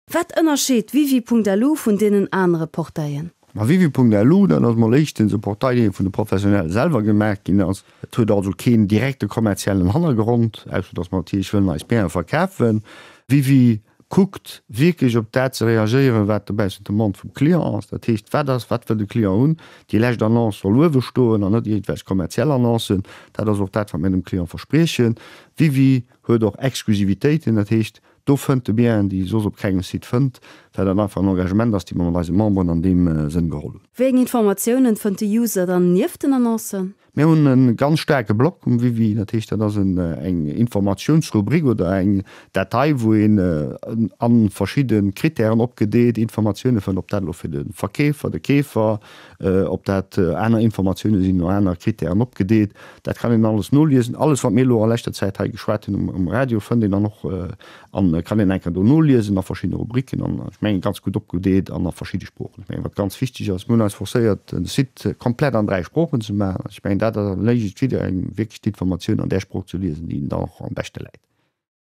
Wat ënnerscheet Wiwi.lu vun deenen anere Portaien? Ma Wiwi.lu, dat ass mol éischtens e Portail, dee vun de Professionelle selwer gemaach ginn ass. Et huet also keen direkte kommerziellen Hannergrond, ausser datt mer natierlech wëllen eis Biere verkafen. Wiwi kuckt wierklech op dat ze reagéieren, wat dobaussen d'Demande vum Client ass. Dat heescht, wat ass, wat wëll de Client hunn? Déi lescht Annonce soll uewe stoen an net iergendwelch kommerziell Annoncen. Dat ass och dat, wat mir dem Client verspriechen. Wiwi huet och Exklusivitéiten, dat heescht, do fënnt e Bien, déi e soss op kengem Site fënnt, well dat einfach en Engagement ass, dee mer mat eise Memberen an deem Sënn geholl hunn. Wéi eng Informatiounen fënnt de User dann nieft den Annoncen? Mir hunn e ganz staarke Blog um Wiwi, dat heescht, dat ass eng Informatiounsrubrik oder eng Datei, wou een a verschidde Krittären opgedeelt Informatioune fënnt, ob dat elo fir de Verkeefer, de Keefer, ob dat aner Informatioune sinn, no aner Krittären opgedeelt. Dat kann een alles noliesen. Alles, wat mir elo a leschter Zäit hei geschwat hunn um Radio, fënnt een dann och an kann een eng Kéier do noliesen a verschiddene Rubriken an, ech mengen, ganz gutt opgedeelt an a verschidde Sproochen. Ech mengen, wat ganz wichteg ass, mir hunn eis forcéiert, de Site komplett an 3 Sproochen ze maachen. Ech mengen, dat erméiglecht jidderengem wierklech d'Informatioun an där Sprooch ze liesen, déi him dann och am beschte läit.